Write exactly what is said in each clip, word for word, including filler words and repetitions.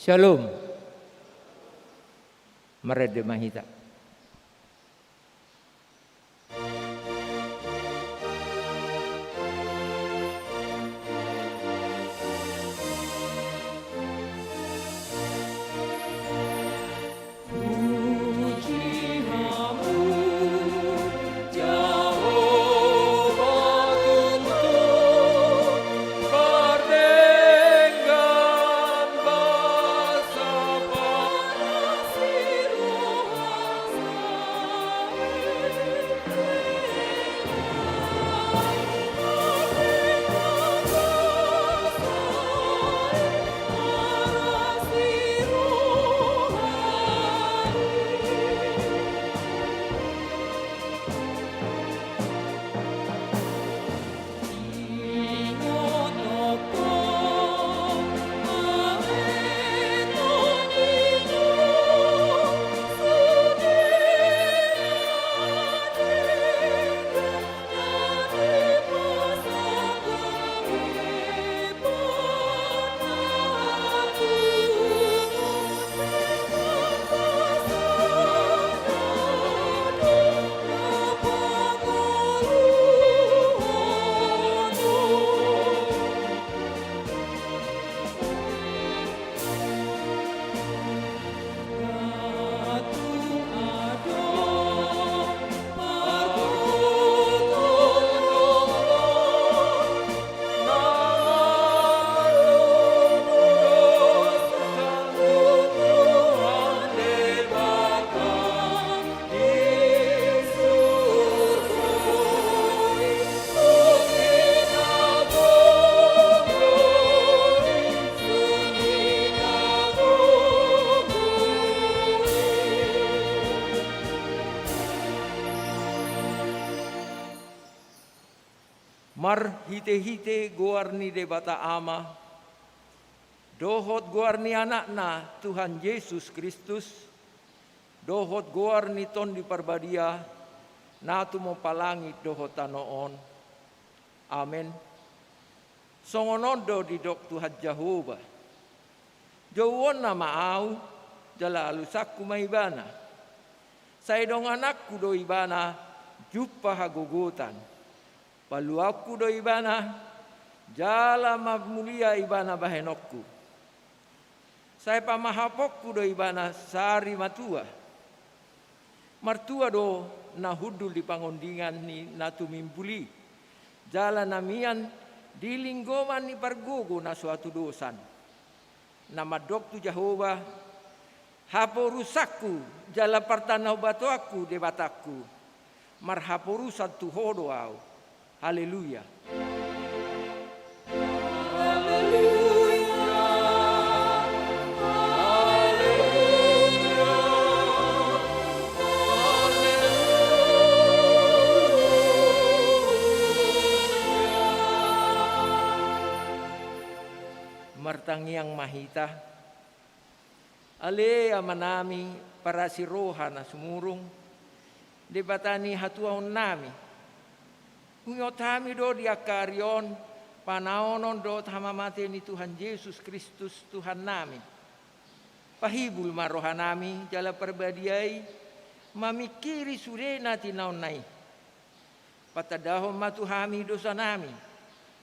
Syalom. Marende ma hita. Marhitehite goar ni Debata Ama, dohot goar ni Anakna Tuhan Jesus Kristus, dohot goar ni Tondi Parbadia, na tumompa langit dohot tano on. Amen. Songon on do didok Tuhan Jahowa: Jouonna ma Ahu, jala alusanku ma ibana. Sai dongananku do ibana jumpa hagogotan. Paluaonku do ibana, jala marmulia ibana bahenonku. Sai pamahaponku do ibana sari matua. Martua do na hundul di pangondingan ni na tumimbul i, jala na mian di linggoman ni pargogo na so hatudosan. Na mandok tu Jahowa: Haporusanku jala partanobatoanku, Debatangku, marhaporusan tu Ho do ahu. Haleluya. Martangiang ma hita. Ale Amanami, parasi roha na sumurung, Debata ni hatuaonnami, huingot hami do di angka ari on panaonon dohot hamamate ni Tuhan Jesus Kristus Tuhannami. Pahibul ma rohanami jala Parbadia i mamingkiri sudena tinaonna i. Patandahon ma tu hami dosanami,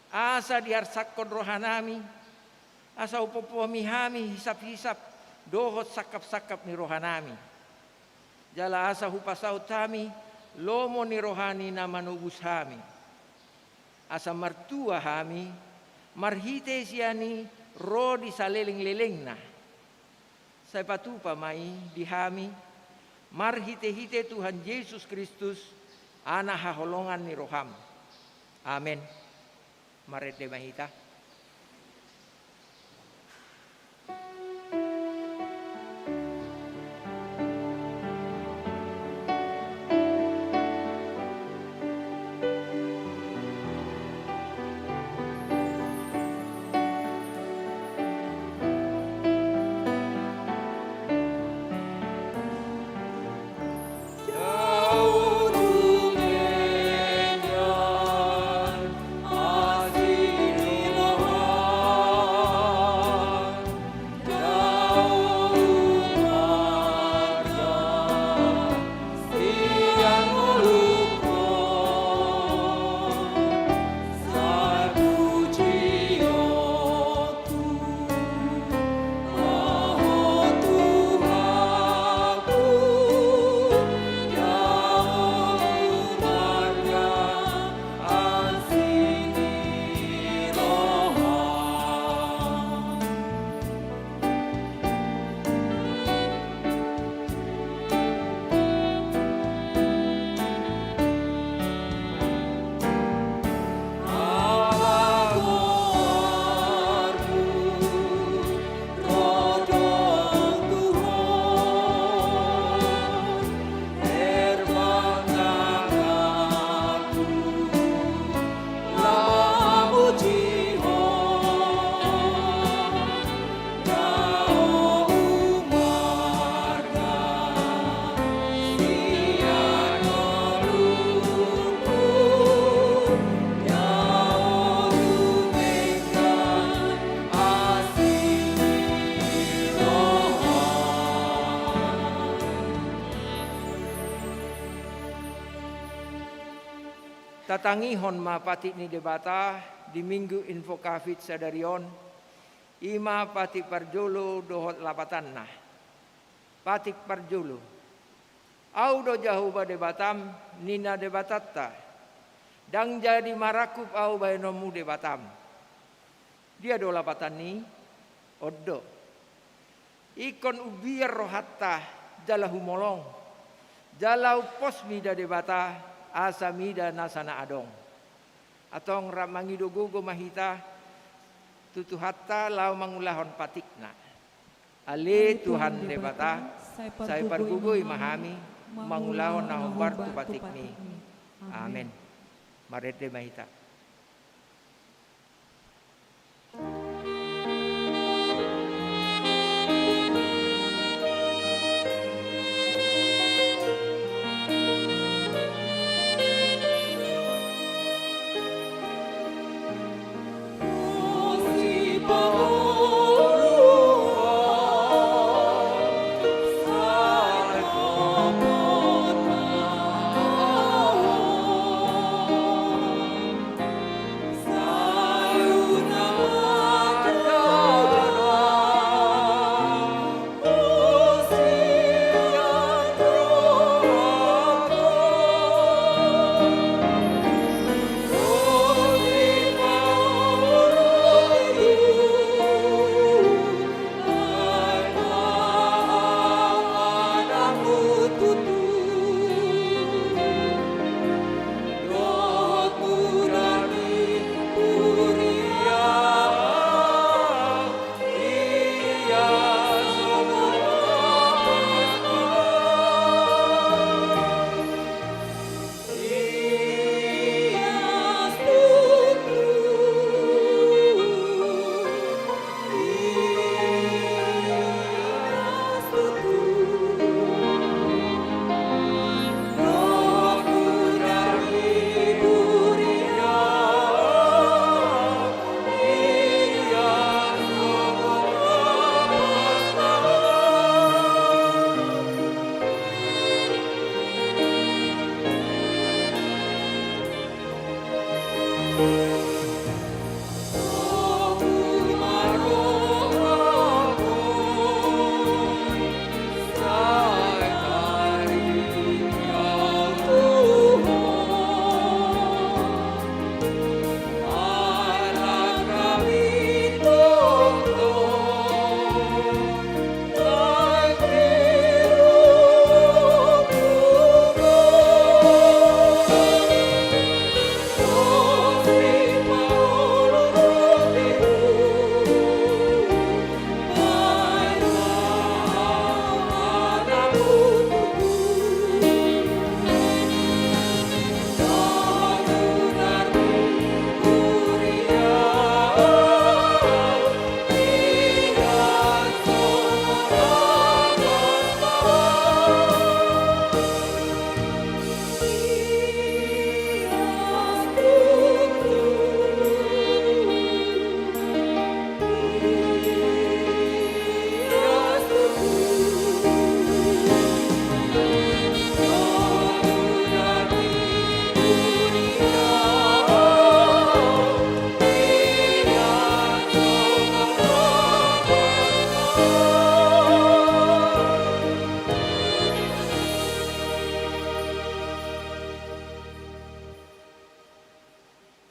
asa diarsakkon rohanami, asa hupompoi hami hisaphisap dohot sangkapsangkap ni rohanami. Jala asa hupasaut hami lomo ni roha ni na manobus hami, asa martua hami marhite sian i ro di salelenglelengna. Sai patupa ma i di hami, marhitehite Tuhan Jesus Kristus, Anak haholongan ni roham. Amen. Marende ma hita. Tatangihon ma patik ni Debata di Minggu Invocavit sadari on, i ma patik parjolo dohot lapatanna. Patik parjolo. Ahu do Jahowa Debatam, ninna Debatanta. Ndang jadi marangkup ahu bahenonmu Debatam. Dia do lapatan ni? On do. Ingkon umbiar rohanta jala humolong, jala umpos mida Debata, asa mida nasa na adong. Antong rap mangido gogo ma hita tu Tuhanta laho mangulahon patikna. Ale Tuhan Debata, sai pargogoi ma hami mangulahon na hombar tu patikmi. Amen. Marende ma hita.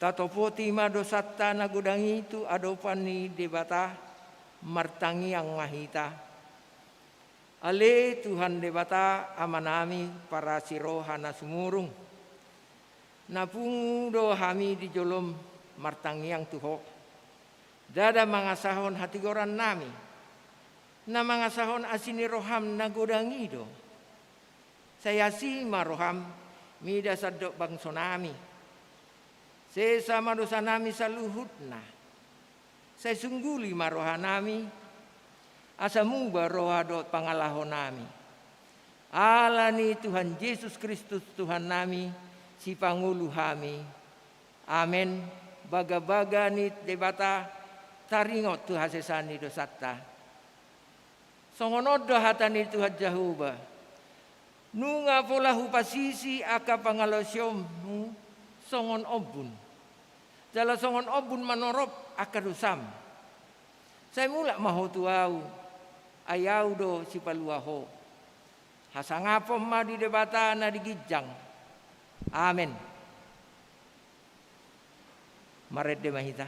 Tatopoti ma dosanta na godang i tu adopan ni Debata, martangiang ma hita. Ale Tuhan Debata, Amanami parasi roha na sumurung, na pungu do hami di jolom martangiang tu Ho. Ndada mangasahon hatigorannami, na mangasahon asi ni roham na godang i do. Sai asi ma roham mida sandok bangsonami. Sesa ma dosanami saluhutna. Sai sungguli ma rohanami, asa muba roha dohot pangalahonami. Ala ni Tuhan Jesus Kristus Tuhannami, Sipangolu hami. Amen. Bagabaga ni Debata taringot tu hasesaan ni dosanta. Songon on do hata ni Tuhan Jahowa: Nunga pola hupasisi angka pangalaosionmu, songon ombun, jala songon ombun manorop angka dosam. Sai mulak ma ho tu Ahu, ai Ahu do sipalua ho. Hasangapon ma di Debata na di ginjang. Amen. Marende ma hita.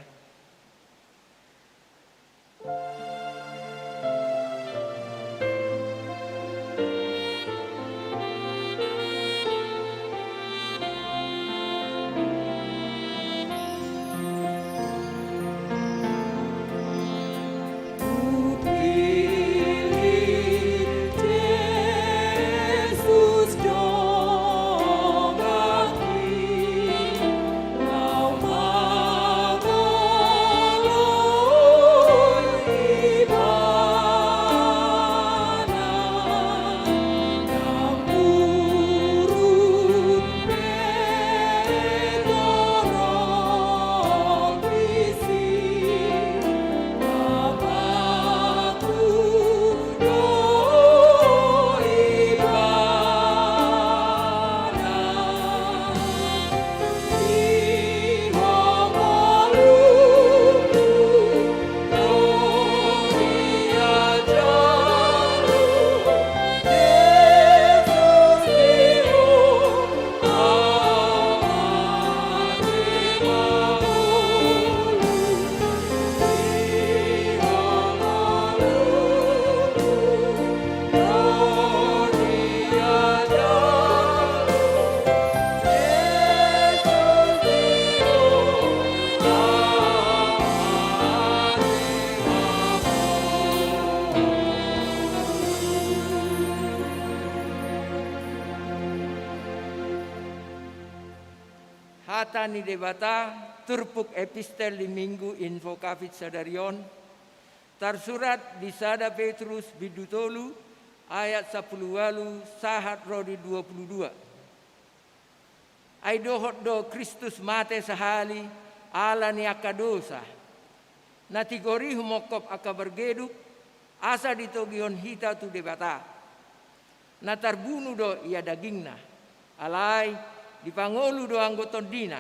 Hata ni Debata, turpuk epistel di Minggu Invocavit sadari on, tarsurat di sada Petrus bindu tolu ayat sampulu ualu sahat ro di dua pulu dua. Ai dohot do Kristus mate sahali ala ni angka dosa, na tigor i humongkop angka pargeduk, asa ditogihon hita tu Debata. Na tarbunu do ia dagingna, alai dipangolu do anggo tondina.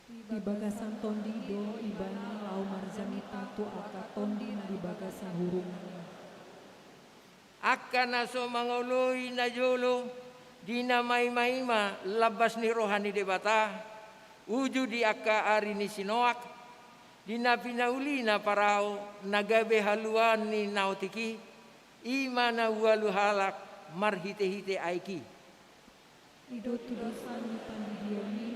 Di bagasan tondi do ibana laho marjamita tu angka tondi na di bagasan hurungna i. Angka na so mangoloi najolo di na maimaima lambas ni roha ni Debata, uju di angka ari ni si Noak, di na pinaulina parau na gabe haluaon ni naotik i, i ma na ualu halak marhitehite aek i. I do tu dosa ni pandidion i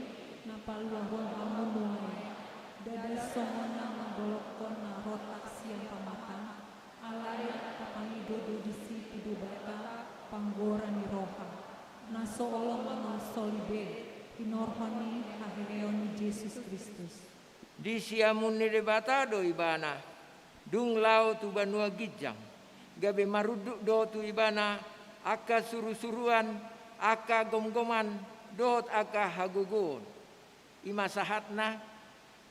na paluahon hamu nuaeng, ndada songon na manggolokkon na rotak sian pamatang, alai tapangido do disi tu Debata panggoaran ni roha, na so olo mangalsoli be, hinorhon ni haheheon ni Jesus Kristus. Di siamun ni Debata do ibana, dung laho tu banua ginjang, gabe marunduk do tu ibana angka surusuruan, angka gomgoman, dohot angka hagogoon. I ma sahatna,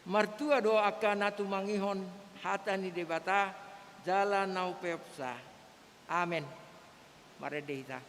martua do angka na tumangihon hata ni Debata jala na umpeopsa. Amen. Marende hita.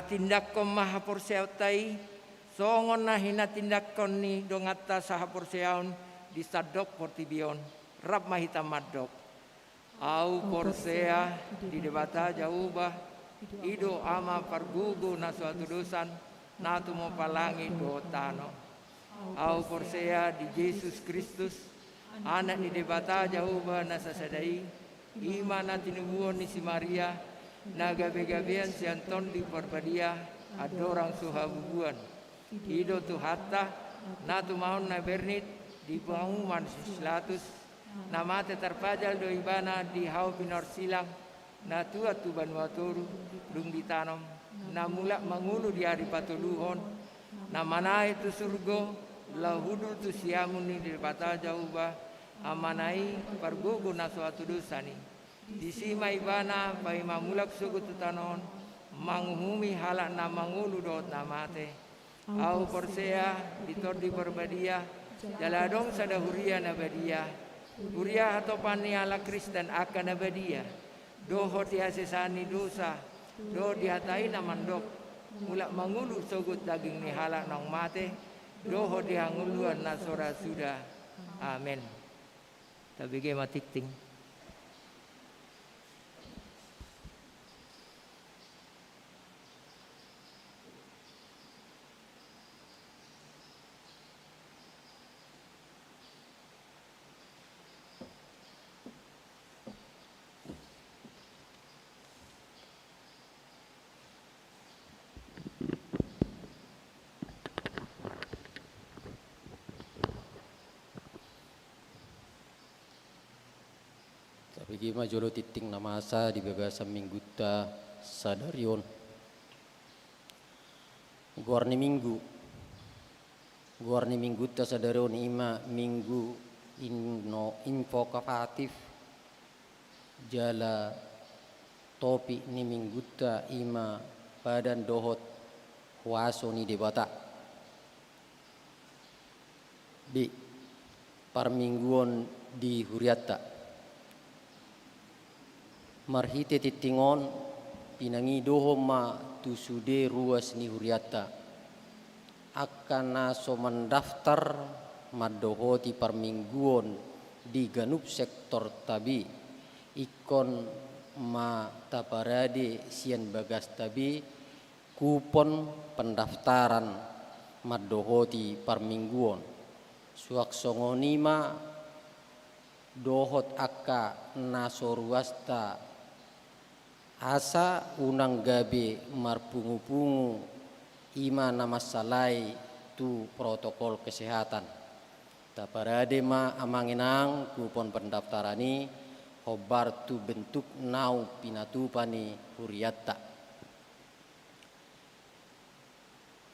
Tindanghon ma haporseaonta i, songon na hinatindangkon ni donganta sahaporseaon di sandok portibi on. Rap ma hita mandok. Ahu porsea di Debata Jahowa, i do Ama pargogo na so hatodosan, na tumompa langit dohot tano. Ahu porsea di Jesus Kristus, Anak ni Debata Jahowa na sasada i, i ma na tinubuhon ni si Maria, na gabegabean sian Tondi Parbadia, andorang so habubuan. I do Tuhanta, na tumaon na bernit di panguhuman si Pilatus, na mate tarpajal do ibana di hau pinorsilang, na tuat tu banua toru, dung ditanom, na mulak mangolu di ari patoluhon, na manaek tu surgo, laho hundul tu siamun ni Debata Jahowa, Amana i pargogo na so hatodosan i. Disi ma ibana paima mulak sogot tu tano on, manguhumi halak na mangolu dohot na mate. Ahu porsea di Tondi Parbadia, jala adong sada huria na badia. Huria hatopan ni halak Kristen angka na badia. Dohot di hasesaan ni dosa, dohot di hata i na mandok, mulak mangolu sogot daging ni halak naung mate, dohot di hangoluan na so ra suda. Amen. Tabege ma tingting. Tabege ma jolo tingting na masa di bagasan minggunta sadari on. Goar ni minggu. Goar ni minggunta sadari on i ma minggu inno-, invokatif, jala topik ni minggunta i ma padan dohot huaso ni Debata. Di parmingguon di hurianta. Marhite tingting on, pinangidohon ma tu sude ruas ni hurianta. Angka na so mandaftar mandohoti parmingguon di ganup sektorta be, ingkon ma taparade sian bagasta be, kupon pendaftaran mandohoti parmingguon. Suang songon i ma dohot angka na so ruasta, asa unang gabe marpungupungu i ma na mansalai tu protokol kesehatan. Taparade ma amang inang kupon pendaftaran i, hombar tu bentuk naung pinatupa ni hurianta.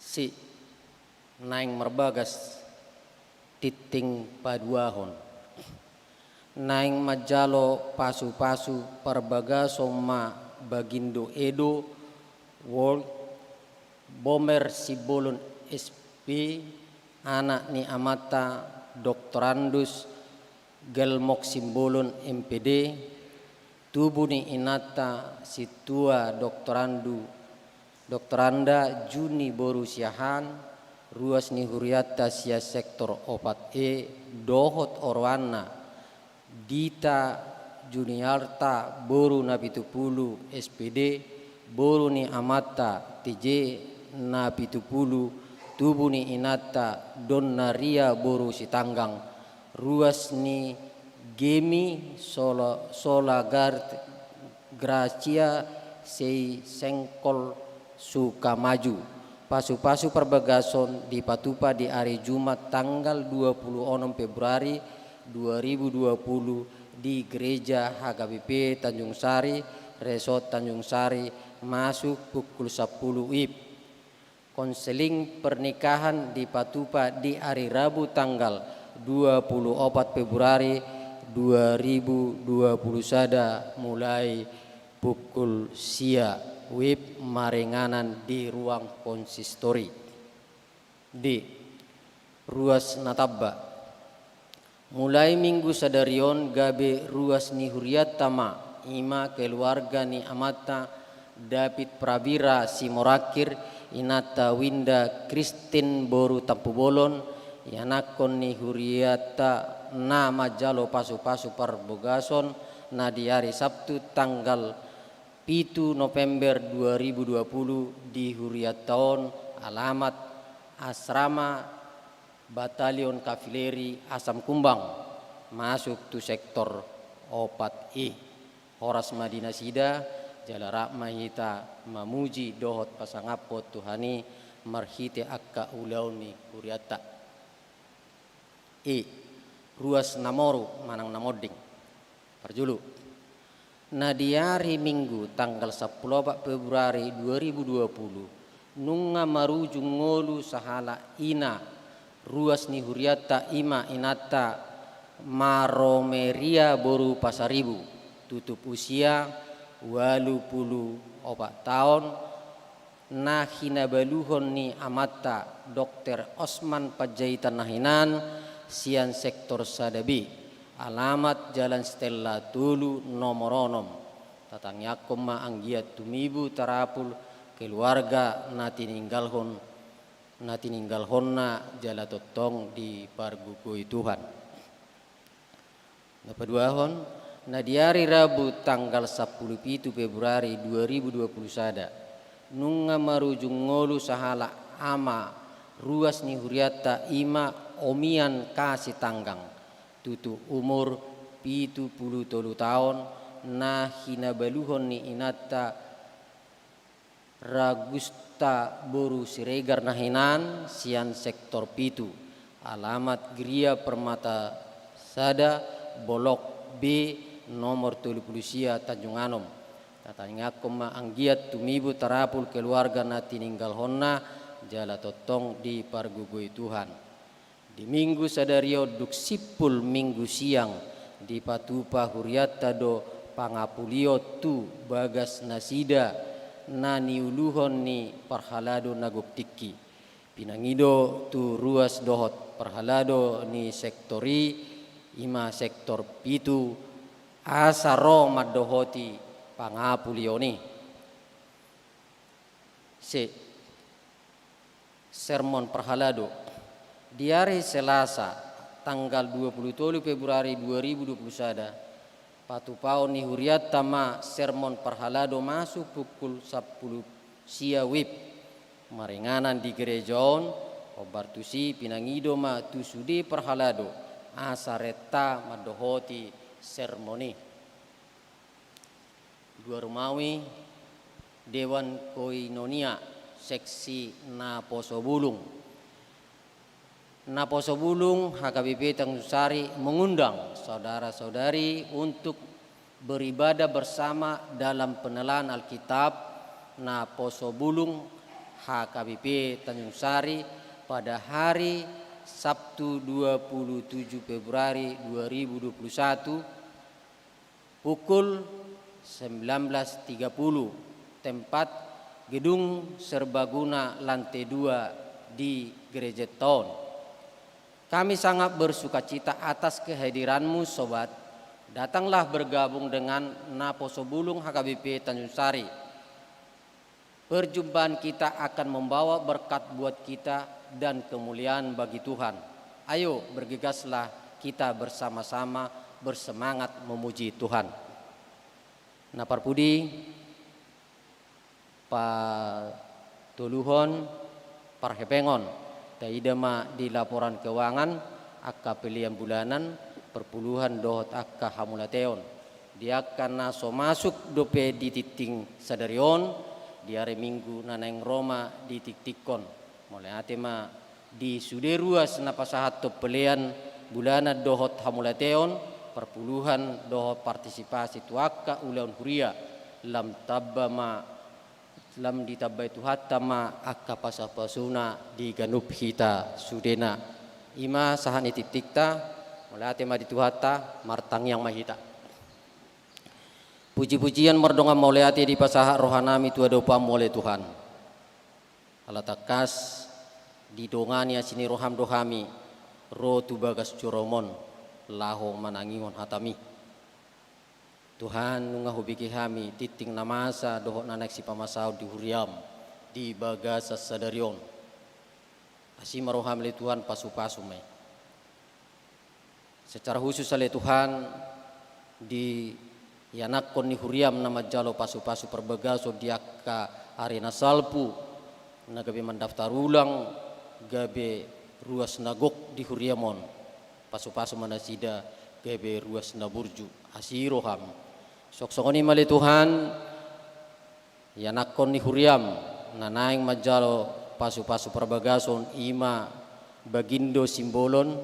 Si, naeng marbagas tingting paduahon. Naeng manjalo pasupasu parbagason ma Bagindo Edo World Bommer Simbolon S P, anak ni amanta Doktorandus Gelmok Simbolon M P D, tubu ni inanta Sintua Doktorandu, Doktoranda Juni boru Siahaan, ruas ni hurianta sian sektor opat E, dohot oroanna, Dita Juniarta boru Napitupulu S P D, boru ni amanta T J Napitupulu, tubu ni inanta Donna Ria boru Sitanggang, ruas ni Gemi Sola, Sola Gar-, Gracia Sei Sengkol Sukamaju. Pasupasu parbagason dipatupa di ari Jumat tanggal dua puluh onom Februari dua ribu dua puluh di Gereja H K B P Tanjung Sari, Resort Tanjung Sari, masuk pukul sapuluh wib. Konseling pernikahan dipatupa di ari Rabu tanggal dua puluh opat Februari dua ribu dua puluh sada, mulai pukul sia wib maringanan di ruang konsistori. D. Ruas na tamba. Mulai minggu sadari on gabe ruas ni hurianta ma, i ma keluarga ni amanta David Prawira Simorangkir, inanta Winda Kristin boru Tampubolon, ianakhon ni hurianta na manjalo pasupasu parbagason na di ari Sabtu tanggal pitu November dua ribu dua puluh di hurianta on, alamat Asrama Batalion Kavaleri Asam Kumbang, masuk tu sektor opat E. Horas ma di nasida, jala rap ma hita mamuji dohot pasangaphon Tuhan i marhite angka ulaon ni hurianta. I. Ruas na moru manang na monding. Parjolo. Na di ari Minggu tanggal sampulu opat Februari dua ribu dua puluh, nunga marujung ngolu sahalak ina ruas ni hurianta, i ma inanta Maromeria boru Pasaribu, tutup usia ualu pulu opat taon, na hinabaluhon ni amanta Dokter Osman Panjaitan na hinan, sian sektor sada B, alamat Jalan Stella tolu nomor onom. Tatangiangkon ma anggiat tumibu tarapul keluarga na tininggalhon, na tininggalhonna jala tongtong dipargogoi Tuhan. Na paduahon, na di ari Rabu tanggal sampulu pitu Februari dua ribu dua puluh sada, nunga marujung ngolu sahalak ama ruas ni hurianta, i ma Omian Kasitanggang, tutu umur pitu pulu tolu taon, na hinabaluhon ni inanta Ragusta boru Siregar na hinan, sian sektor pitu, alamat Gria Permata sada, Bolok B, nomor tolu pulu sia, Tanjung Anom. Tatangiangkon ma anggiat tumibu tarapul keluarga na tininggalhonna jala tongtong dipargogoi Tuhan. Di Minggu sadari on dung simpul Minggu siang, dipatupa hurianta do pangapulion tu bagas nasida na niuluhon ni parhalado na gok tingki. Pinangido tu ruas dohot parhalado ni sektor i, i ma sektor pitu, asa ro mandohoti pangapulion i. Se. Sermon parhalado. Di ari Selasa, tanggal dua pulu tolu Februari dua ribu dua pulu sada, patupaon ni hurianta ma sermon parhalado masuk pukul sampulu sia wib. Maringanan di gereja on, hombar tusi pinangido ma tu sude parhalado asa renta mandohoti sermon i. Dua Rumawi, Dewan Koinonia, seksi Naposo Bulung. Naposo Bulung H K B P Tanjung Sari mengundang saudara-saudari untuk beribadah bersama dalam penelaan Alkitab Naposo Bulung H K B P Tanjung Sari pada hari Sabtu dua puluh tujuh Februari dua ribu dua puluh satu, pukul sembilan belas tiga puluh, tempat Gedung Serbaguna, lantai dua di Gereja Taon. Kami sangat bersukacita atas kehadiranmu, sobat. Datanglah bergabung dengan Naposo Bulung H K B P Tanjung Sari. Perjumpaan kita akan membawa berkat buat kita dan kemuliaan bagi Tuhan. Ayo, bergegaslah kita bersama-sama bersemangat memuji Tuhan. Na parpudi, patoluhon, parhepengon. Taida ma di laporan keuangan, angka pelean bulanan, perpuluhan dohot angka hamauliateon. Di angka na so masuk dope di tingting sadari on, di ari Minggu na naeng ro ma ditingtinghon. Mauliate ma di sude ruas na pasahathon pelean bulanan dohot hamauliateon, perpuluhan dohot partisipasi tu angka ulaon huria, lam tamba ma, lam ditambai Tuhanta ma angka pasupasuna di ganup hita sudena. I ma sahat ni tingtingta, mauliate ma di Tuhanta, martangiang ma hita. Pujipujian mardongan mauliate dipasahat rohanami tu adopanmu, ale Tuhan. Ala tangkas didongani asi ni roham do hami ro tu bagas joroMon laho manangihon hataMi. Tuhan, nunga hubege hami tingting na masa dohot na naeng sipamasaon di huriaM di bagasan sadari on. Asi ma rohaM ale Tuhan, pasupasu ma i. Secara khusus ale Tuhan, di ianakhon ni huriaM na manjalo pasupasu parbagason di angka ari na salpu, na gabe mandaftar ulang, gabe ruas na gok di huriaM on. Pasupasu ma nasida gabe ruas na burju, asi rohaM. Suang songon i ma ale Tuhan, ianakhon ni huriaM na naeng manjalo pasupasu parbagason, i ma Bagindo Simbolon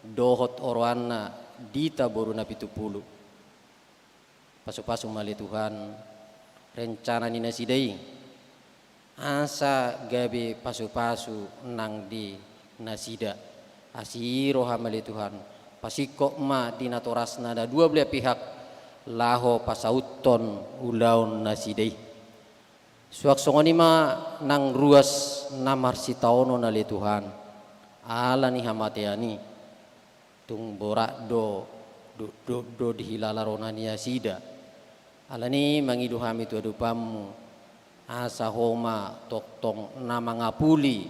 dohot oroanna Dita boru Napitupulu. Pasupasu ma ale Tuhan rencana ni nasida i, asa gabe pasupasu nang di nasida. Asi rohaM ale Tuhan, pasingkop ma di natorasna na dua belah pihak laho pasauthon ulaon nasida i. Suang songon i ma nang ruas na marsitaonon ale Tuhan, ala ni hamatean i. Tung borat do, dokdok do dihilala roha ni nasida. Alani i mangido hami tu adopanMu, asa Ho ma tongtong na mangapuli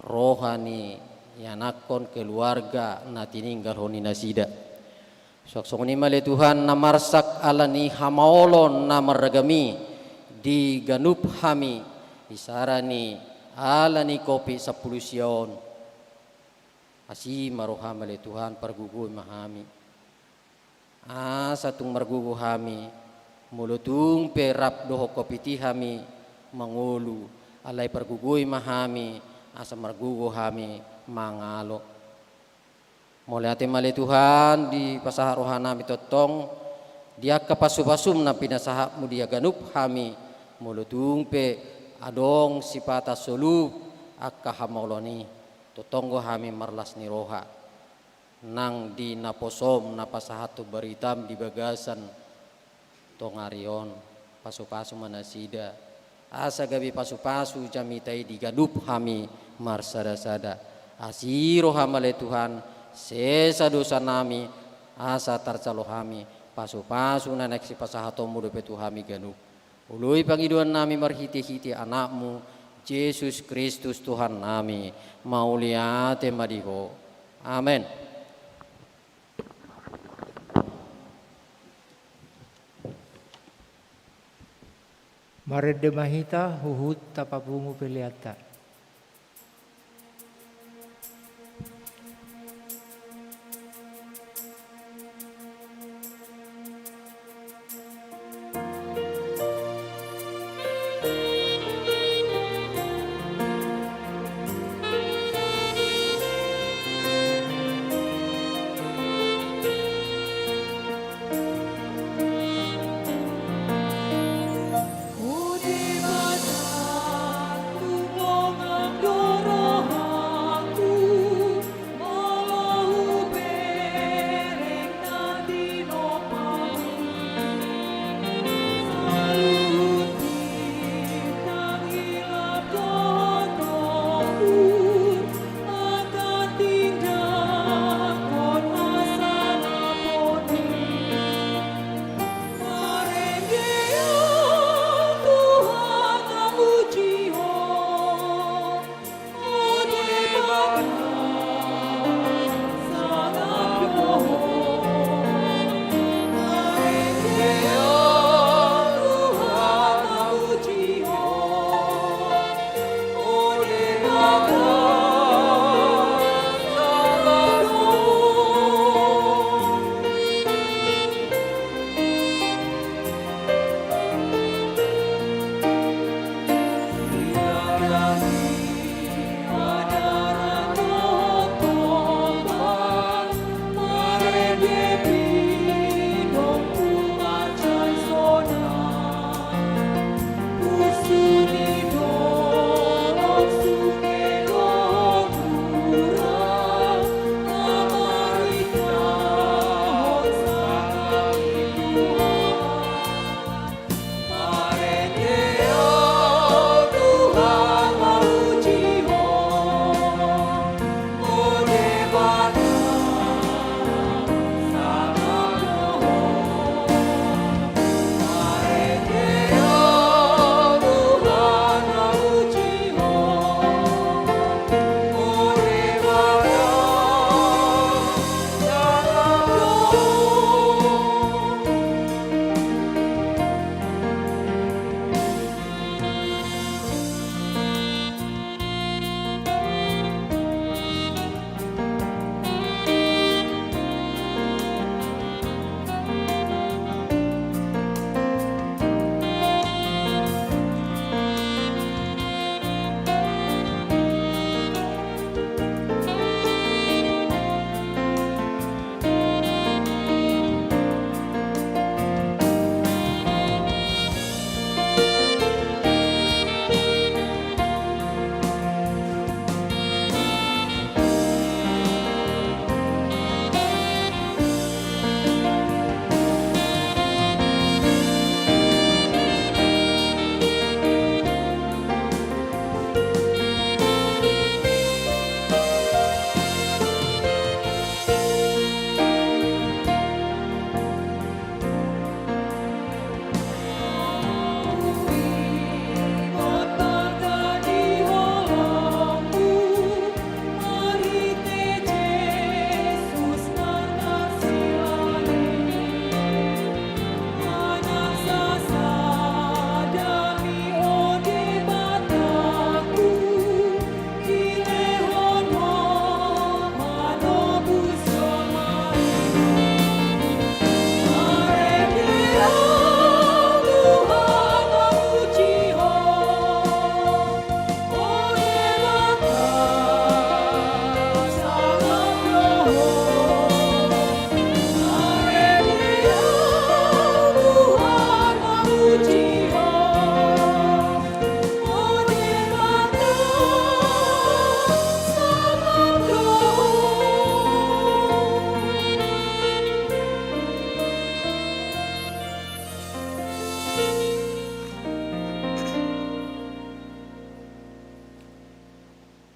roha ni ianakhon, keluarga na tininggalhon ni nasida. Suang songon i ma ale Tuhan, na marsak ala ni hamaolon na marragam i di ganup hami, isara ni ala ni Covid sampulu sia on. Asi ma rohaM ale Tuhan, pargogoi ma hami. Asa tung margogo hami, molo tung pe rap dohot Covid i hami mangolu, alai pargogoi ma hami, asa margogo hami mangalo. Mauliate ma ale Tuhan, dipasahat rohanami tongtong di angka pasupasum na pinasahatMu di haganup hami, molo tung pe adong sipata solup angka hamaolon i, tongtong do hami marlas ni roha nang di naposoM na pasahathon baritam di bagasan tongari on. Pasupasu ma nasida, asa gabe pasupasu jamita i di ganup hami marsadasada. Asi rohaM ale Tuhan, sesa dosanami, asa tarjalo hami pasupasu na naeng sipasahatonMu dope tu hami ganup. Oloi pangidoannami marhitehite AnakMu, Jesus Kristus Tuhannami. Mauliate ma di Ho. Amen. Marende ma hita, huhut tapapungu peleanta.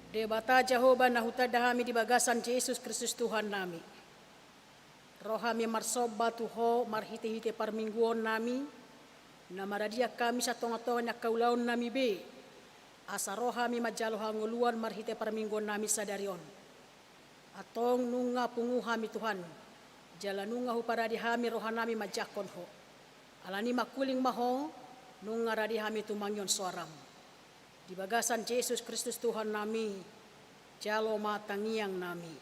Debata Jahowa na hutanda hami di bagasan Jesus Kristus Tuhannami. Ro hami marsomba tu Ho marhite-hite parmingguonnami, na maradian hami sian tonga-tonga ni angka ulaonnami be, asa ro hami manjalo hangoluan marhite parmingguonnami sadari on. Antong nunga pungu hami Tuhan, jala nunga huparade hami rohanami manjangkon Ho. Alani mangkuling ma Ho, nunga rade hami tumangihon soaram. Di bagasan Jesus Kristus Tuhannami, jalo ma tangiangnami.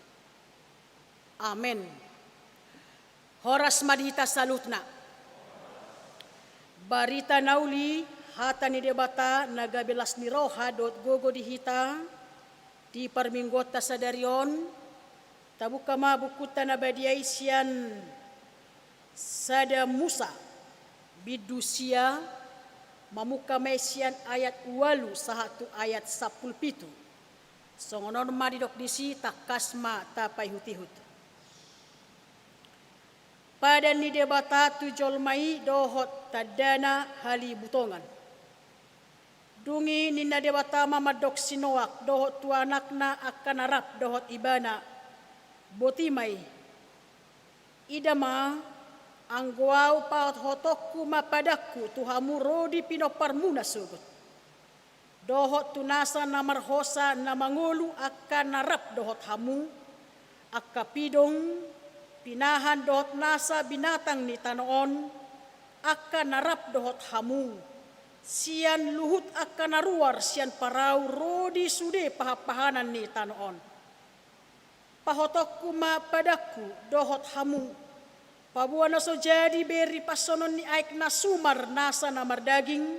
Amen. Horas ma di hita saluhutna. Barita na uli, hata ni Debata na gabe las ni roha dohot gogo di hita, di parmingguonta sadari on, tabuka ma bukunta na badia i sian Sada Musa, bindu sia, mamungka ma i sian ayat ualu sahat tu ayat sampulu pitu. Songon on ma didok disi, tangkas ma tapaihut-ihut. Padan ni Debata tu jolma i dohot tandana halibutongan. Dung i ninna Debata ma mandok si Noak dohot tu anakna angka na rap dohot ibana, boti ma i. Ida ma, anggo ahu pahothonku ma padanku tu hamu ro di pinomparmuna sogot. Dohot tu nasa na marhosa na mangolu angka na rap dohot hamu, angka pidong, pinahan dohot nasa binatang ni tano on, angka na rap dohot hamu, sian luhut angka na ruar sian parau ro di sude pahan-pahanan ni tano on. Pahothonku ma padanku dohot hamu, paboa na so jadi be ripashonon ni aek na sumar nasa na mardaging,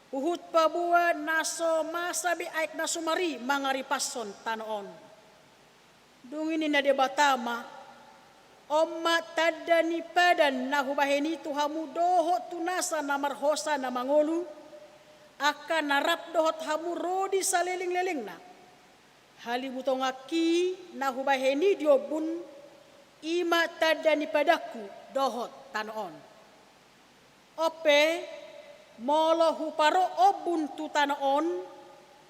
huhut paboa na so masa be aek na sumar i mangaripashon tano on. Dung i ninna Debata ma, on ma tanda ni padan na hubahen i tu hamu dohot tu nasa na marhosa na mangolu, angka na rap dohot hamu ro di saleleng-lelengna. Halibutonganki na hubahen i di ombun, i ma tanda ni padanku dohot tano on. On pe, molo huparo ombun tu tano on,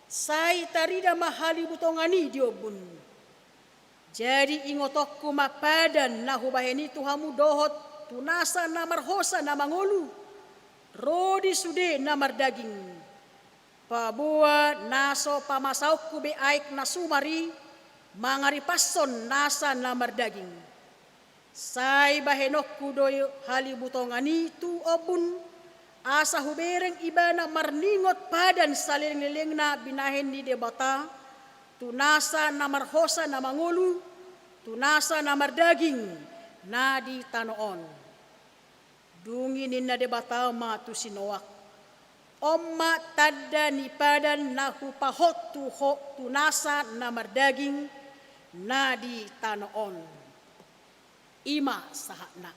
sai tarida ma halibutongan i di ombun. Jadi ingotonku ma padan na hubahen i tu hamu dohot tu nasa na marhosa na mangolu, ro di sude na mardaging. Paboa na so pamasaonku be aek na sumar i mangaripashon nasa na mardaging. Sai bahenonku do halibutongan i tu ombun, asa hubereng ibana marningot padan saleleng-lelengna binahen ni Debata, tu nasa na marhosa na mangolu, tu nasa na mardaging, na di tano on. Dung i ninna Debata ma tu si Noak, on ma tanda ni padan na hupahot tu ho tu nasa na mardaging, na di tano on. I ma sahatna.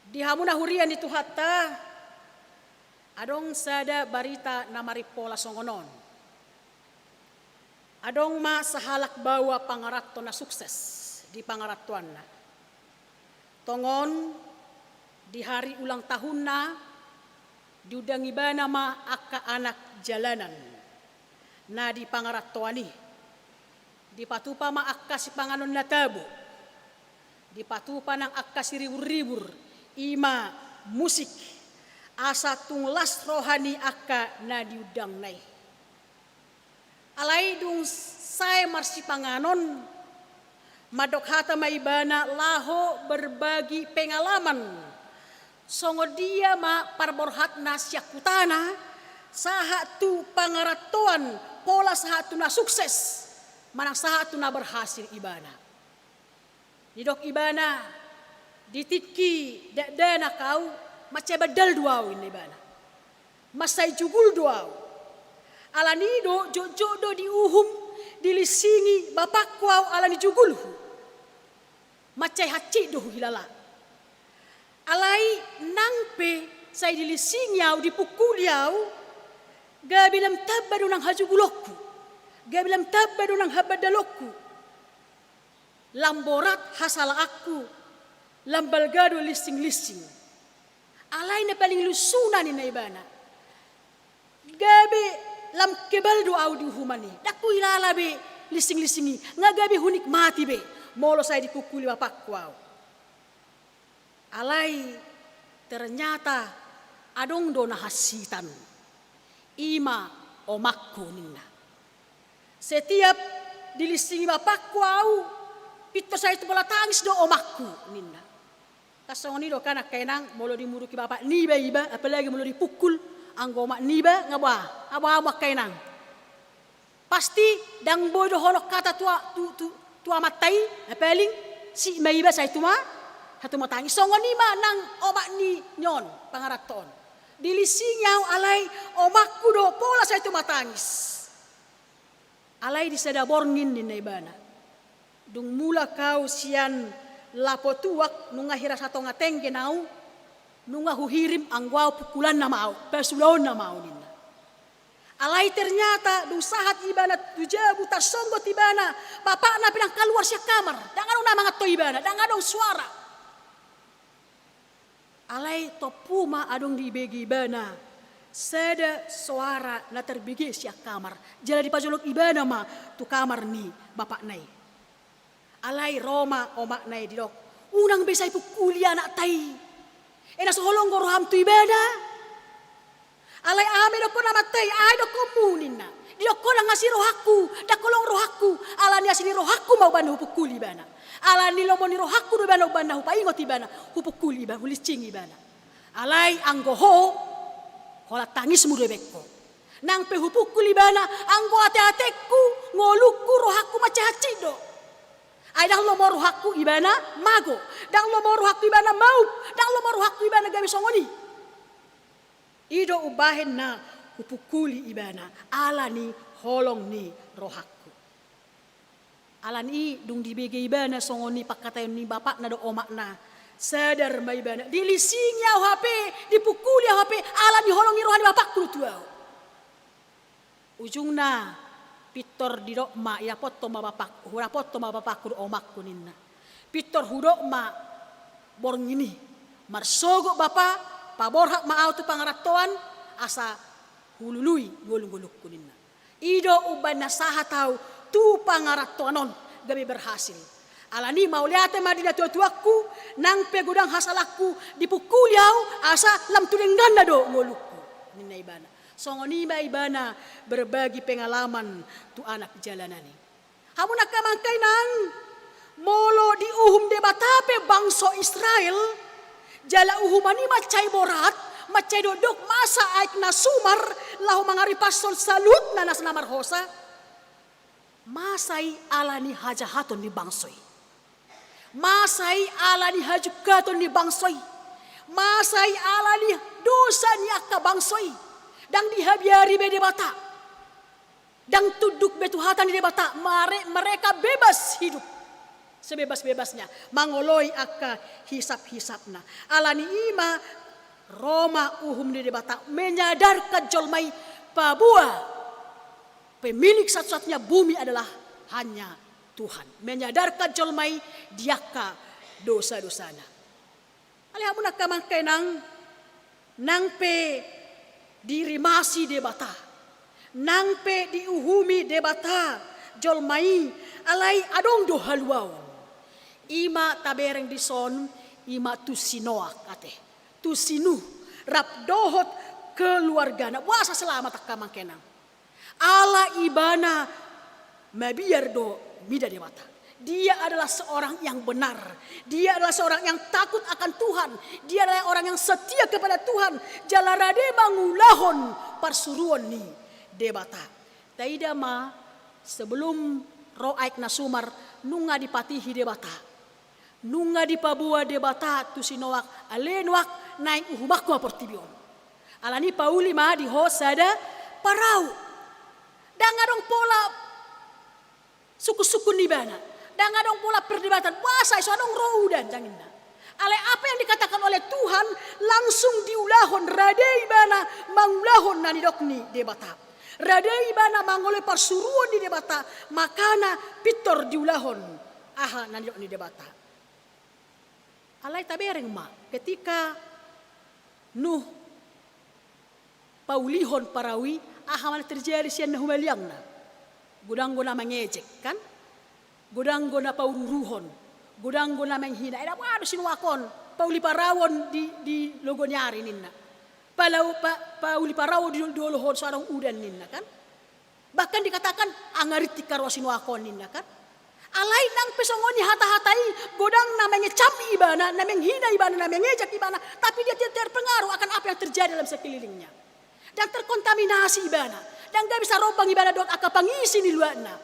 Di hamu na huria ni Tuhanta, adong sada barita na marimpola songon on. Adong ma sahalak baoa pangaranto na sukses di pangarantoanna. Tongon di hari ulang tahunna, diundang ibana ma angka anak jalanan na di pangarantoan i. Dipatupa ma angka sipanganon na tabo, dipatupa nang angka siribur-ribur, i ma musik, asa tung las roha ni angka na diundangna i. Alai dung sae marsipanganon, mandok hata ma ibana laho berbagi pengalaman, songon dia ma parborhatna sian hutana, sahat tu pangarantoan, pola sahat tu na sukses, manang sahat tu na berhasil ibana. Didok ibana, di tingki dakdanak ahu, mansai bandal do ahu, ninna ibana. Mansai jugul do ahu. Alani do, jotjot do diuhum, dilinsingi bapakku ahu alani jugulhu. Mansai hansit do huhilala. Alai nang pe sai dilinsingi ahu, dipungkuli ahu, gabe lam tamba do nang hajugulonku, gabe lam tamba do nang habandalonku. Lam borat hasalaanku, lam balga do linsing-linsing. Alai na paling lusuna ninna ibana, gabe Lam kebal do ahu di uhuman i, ndang huhilala be lisinglisi i, nga gabe hunikmati be molo sai dipungkuli bapakku ahu. Alai ternyata adong do na hansitan, i ma omakku ninna. Setiap dilisingi bapakku ahu, pintor sai tu bola tangis do omakku ninna. Kan songon i do kan angka inang, molo dimuruki bapak niba iba, apalagi molo dipungkul, anggo omak niba, nga boha, nga boha hamu angka inang. Pasti ndang boi dohonon hata tu, tu, tu, tu amanta i, na paling sip ma iba sai tu ma, sai tu ma tangis. Songon i ma nang omak ni, ni on, Pangaranto on. Dilisingi ahu alai omakku do pola sai tu ma tangis. Alai di sada borngin ninna ibana. Dung mulak ahu sian lapo tuak, nunga hira satonga tenggen ahu, nunga huhirim anggo ahu pungkulanna ma ahu, pasulaonna ma ahu ninna. Alai ternyata dung sahat ibana tu jabu tarsonggot ibana, bapakna pe ndang kaluar sian kamar, ndang adong na manganto ibana, ndang adong suara. Alai tompu ma adong dibege ibana sada soara na tarbege sian kamar, jala dipajolok ibana ma tu kamar ni bapakna i. Alai ro ma omakna i didok, unang be sai pungkuli anakta i. E na so holong do roham tu ibana. Alai aha ma idokkon amanta i, aha idokkonmu ninna. Didokkon nang asi rohangku, ndang holong rohangku, alani asi ni rohangku ma umbahen na hupungkuli ibana. Alani lomo ni rohangku do ibana umbahen na hupaingot ibana, hupungkuli ibana, hulisingi ibana. Alai anggo ho, holan tangismu do dibaen ho. Nang pe hupungkul ibana, anggo ateatengku, ngolungku, rohangku mansai hansit do. Ai ndang lomo rohangku ibana mago, ndang lomo rohangku ibana maup, ndang lomo rohangku ibana gabe songon i. I do umbahen na hupungkuli ibana, alani holong ni rohangku. Alani i dung dibege ibana songon i pangkataion ni bapakna dohot omakna, sadar ma ibana, dilisingi ahu hape, dipungkuli ahu hape, alani holong ni roha ni bapakku do tu ahu. Ujungna pintor didok ma, idapothon ma bapak, hudapothon ma bapakku dohot omakku ninna. Pintor hudok ma borngin i, marsogot bapa, paborhat ma ahu tu pangarantoan, asa hulului ngolunggolungku ninna. I do umbahen na sahat ahu tu pangarantoan on gabe berhasil. Alani mauliate ma di natuatuangku, nang pe godang hasalangku, dipungkuli ahu, asa lam tu dengganna do ngolungku ninna ibana. Songon i ma ibana berbagi pengalaman tu anak jalanan i. Hamu angka amang inang, molo diuhum Debata pe bangso Israel, jala uhuman i mansai borat, mansai dokdok masa aek na sumar, laho mangaripashon saluhutna nasa na marhosa. Masa i alani hajahaton ni bangso i. Masa i alani hajungkaton ni bangso i. Masa i alani dosa ni angka bangso i. Ndang dihabiari be Debata. Ndang tunduk be tu hata ni Debata, mare-, mereka bebas hidup sebebas-bebasnya, mangoloi angka hisap-hisapna. Alani i ma ro ma uhum ni Debata, menyadarkan jolma i, paboa pemilik satu-satunya bumi adalah hanya Tuhan. Menyadarkan jolma i di angka dosa-dosana. Alai hamu angka amang inang, nang pe dirimasi Debata, nang pe diuhumi Debata jolma i, alai adong do haluaon. I ma tabereng dison, i ma tu si Noak ate, tu si Nuh, rap dohot keluargana. Boasa selamat angka amang inang? Ala ibana mabiar do mida Debata. Dia adalah seorang yang benar. Dia adalah seorang yang takut akan Tuhan. Dia adalah orang yang setia kepada Tuhan. Jala rade mangulahon parsuruon ni Debata. Taida ma, sebelum ro aek na sumar, nunga dipatihi Debata. Nunga dipaboa Debata tu si Noak, ale Noak, naeng uhumanku ma portibi on. Alani pauli ma di ho sada parau. Ndang adong pola sungkun-sungkun ni ibana. Ndang adong pola perdebatan. Boasa i, so adong ro udan, ndang ninna. Alai apa yang dikatakan oleh Tuhan langsung diulahon, rade ibana mangulahon na nidok ni Debata. Rade ibana mangoloi parsuruon ni Debata, makana pintor diulahon aha na nidok ni Debata. Alai tabereng ma, ketika Nuh paulihon parau i, aha ma na terjadi sian na humaliangna? Godang do na mangejek, kan? Godang do na paururuhon, godang do na menghina. Ai dang boha do sinuak on, pauli parau on di, di logo ni ari ninna. Palau, pa, pauli parau on di, di olohon so adong udan ninna, kan? Bahkan dikatakan, angarit tingka roha sinuak on ninna, kan? Alai nang pe songon i hata-hata i, godang na mengecam ibana, na menghina ibana, na mengejek ibana, tapi dia tidak terpengaruh akan apa yang terjadi dalam sekelilingnya. Dang terkontaminasi ibana, dang gabe sarombang ibana dohot angka pangisi ni luatna.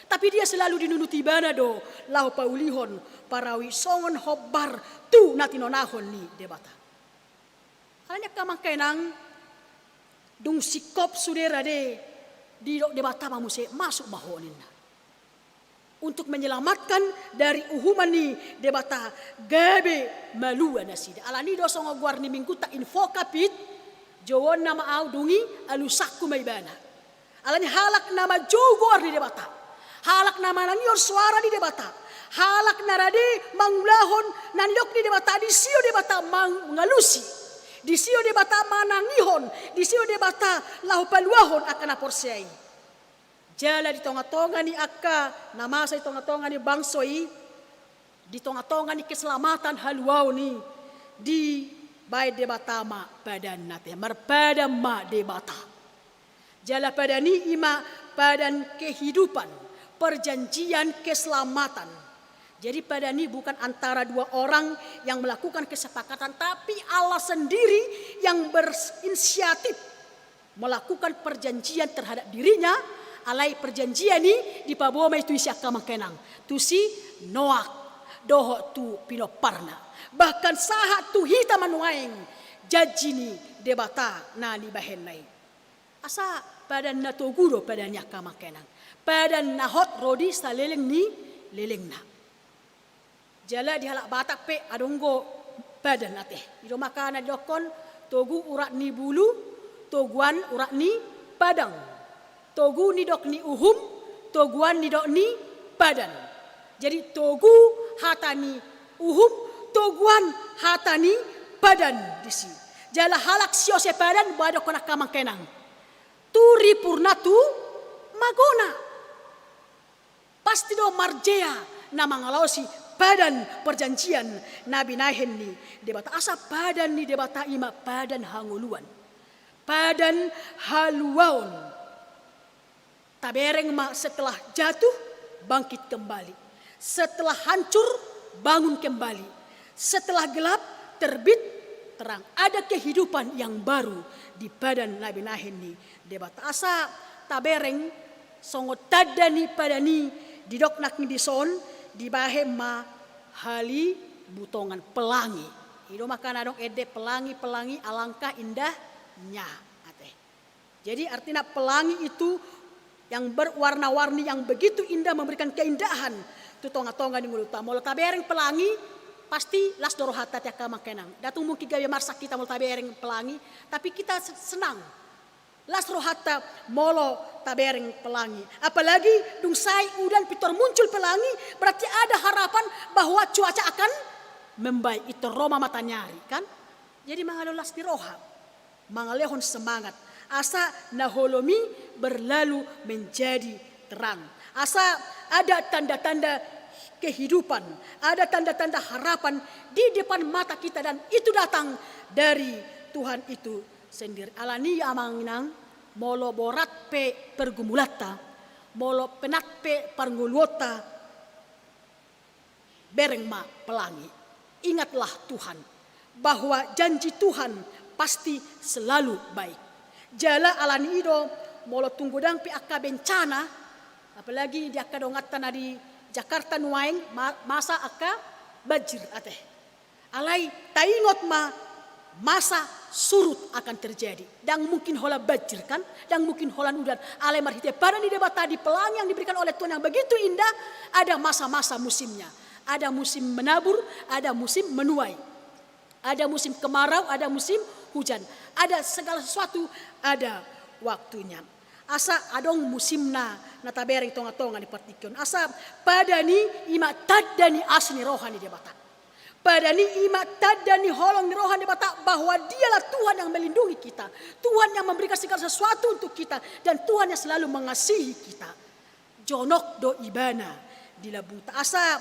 Tapi dia selalu dinunut ibana do laho paulihon parau i songon hombar tu na tinonahon ni Debata. Alani angka amang inang, dung singkop sude rade, didok Debata ma muse, masuk ma ho ninna. Untuk menyelamatkan dari uhuman ni Debata, gabe malua nasida. Alani do songon goar ni mingguta, Invocavit, jouonna ma au, dung i alusanku ma ibana. Alani halak na manjou goar ni Debata, halak na manangihon soara ni Debata, halak na rade mangulahon na nidok ni Debata, disio Debata mangalusi, disio Debata manangihon, disio Debata laho paluahon angka na porsea i. Jala di tonga-tonga ni angka na masa di tonga-tonga ni bangso i, di tonga-tonga ni keselamatan haluaon i, dibaen Debata ma padanna, te, marpadan ma Debata. Jala padan i ima padan kehidupan, perjanjian keselamatan. Jadi padan i bukan antara dua orang yang melakukan kesepakatan, tapi Allah sendiri yang berinisiatif melakukan perjanjian terhadap dirinya, alai perjanjian i dipaboa ma i tu isi angka amang inang, tu si Noak dohot tu pinomparna. Bahkan sahat tu hita ma nuaeng janji ni Debata na nibahenna i. Asa padan na togu do padan i angka amang inang. Padan na hot ro di saleleng ni lelengna. Jala di halak Batak pe adong do padan, ate. I do maka na didokkon, togu urat ni bulu, toguan urat ni padang. Togu nidok ni uhum, toguan nidok ni padan. Jadi togu hata ni uhum, toguan hata ni padan disi. Jala halak siose padan, boha didokkon angka amang inang? Tu ripurna tu magona. Pasti do marjea na mangalaosi padan perjanjian na binahen ni Debata. Asa padan ni Debata ima padan hangoluan, padan haluaon. Tabereng ma, setelah jatuh, bangkit kembali. Setelah hancur, bangun kembali. Setelah gelap, terbit terang. Ada kehidupan yang baru di padan na binahen ni Debata. Asa tabereng, songon tanda ni padan i, didok nangkin dison, dibahen ma halibutongan, pelangi. I do maka na adong ende, pelangi, pelangi, alangkah indahnya, ate. Jadi artina pelangi itu yang berwarna-warni, yang begitu indah, memberikan keindahan tu tonga-tonga ni ngolunta. Molo tabereng pelangi, pasti las do rohanta, ate, angka amang inang. Dang tung mungkin gabe marsak hita molo tabereng pelangi, tapi kita se-, senang. Las rohanta molo tabereng pelangi. Apalagi dung sae udan pintor muncul pelangi, berarti ada harapan bahwa cuaca akan membaik. Pintor ro ma mataniari, kan? Jadi mangalo las ni roha, mangalehon semangat, asa na holom i berlalu menjadi terang. Asa ada tanda-tanda kehidupan, ada tanda-tanda harapan di depan mata kita, dan itu datang dari Tuhan itu sendiri. Alani i amang inang, molo borat pe pergumulanta, molo penat pe parngoluonta, bereng ma pelangi. Ingatlah Tuhan, bahwa janji Tuhan pasti selalu baik. Jala alani i do, molo tung godang pe angka bencana, apalagi di angka donganta na di Jakarta nuaeng, ma-, masa angka banjir, ate. Alai taingot ma, masa surut akan terjadi. Dang mungkin holan banjir, kan? Dang mungkin holan udan. Alai marhite padan ni Debata, di pelangi yang diberikan oleh Tuhan yang begitu indah, ada masa-masa musimnya. Ada musim menabur, ada musim menuai. Ada musim kemarau, ada musim hujan. Ada segala sesuatu, ada waktunya. Asa adong musimna na tabereng tonga-tonga ni partingkian on. Asa padan i ima tanda ni asi ni roha ni Debata. Padan i ima tanda ni holong ni roha ni Debata bahwa Dialah Tuhan yang melindungi kita, Tuhan yang memberikan segala sesuatu untuk kita, dan Tuhan yang selalu mengasihi kita. Jonok do Ibana di lambungta. Asa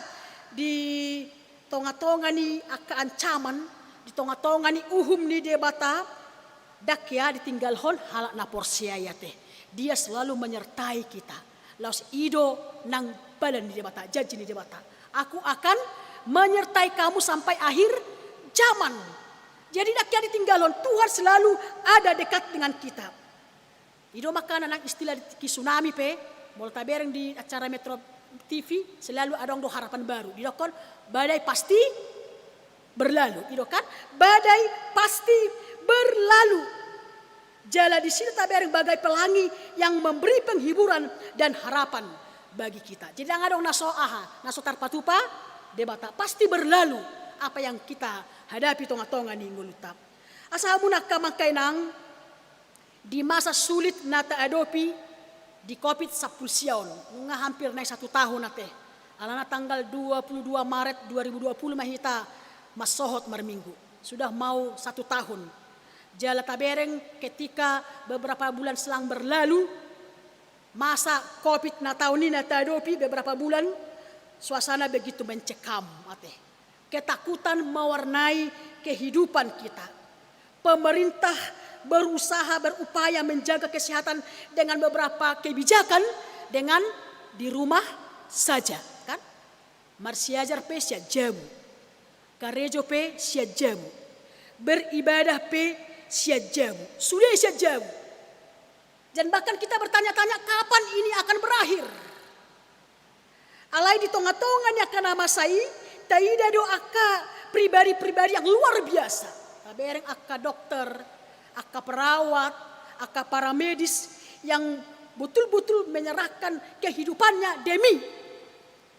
di tongatonga ni angka ancaman, di tongatonga ni uhum ni Debata, ndang hea ditinggalhon halak na porsea i ate. Dia selalu menyertai kita. Laos i do nang padan ni Debata, janji ni Debata. Aku akan menyertai kamu sampai akhir zaman. Jadi ndang hea ditinggalhon, Tuhan selalu ada dekat dengan kita. I do makana nang istilah di tsunami pe, molo tabereng di acara Metro T V, selalu adong do harapan baru. Didokkon, badai pasti berlalu. I do kan? Badai pasti berlalu. Jala disi tabereng bagai pelangi yang memberi penghiburan dan harapan bagi kita. Jadi ndang adong na so aha, na so tarpatupa Debata. Pasti berlalu apa yang kita hadapi tongatonga ni ngolunta. Asa hamu angka amang inang, di masa sulit na taadopi di covid sampulu sia on, nunga hampir naeng satu tahun ate. Alana tanggal dua puluh dua Maret dua ribu dua puluh ma hita mansohot marminggu. Sudah mau satu tahun. Jala tabereng ketika beberapa bulan selang berlalu, masa covid na taon i na taadopi beberapa bulan, suasana begitu mencekam ate. Ketakutan mewarnai kehidupan kita. Pemerintah berusaha, berupaya menjaga kesehatan dengan beberapa kebijakan, dengan di rumah saja, kan? Marsiajar pe sian jabu, karejo pe sian jabu, beribadah pe sian jabu, sude sian jabu. Dan bahkan kita bertanya-tanya kapan ini akan berakhir. Alai di tongatonga ni angka na masa i, taida do angka pribadi-pribadi yang luar biasa. Tabereng angka dokter, angka perawat, angka paramedis yang betul-betul menyerahkan kehidupannya demi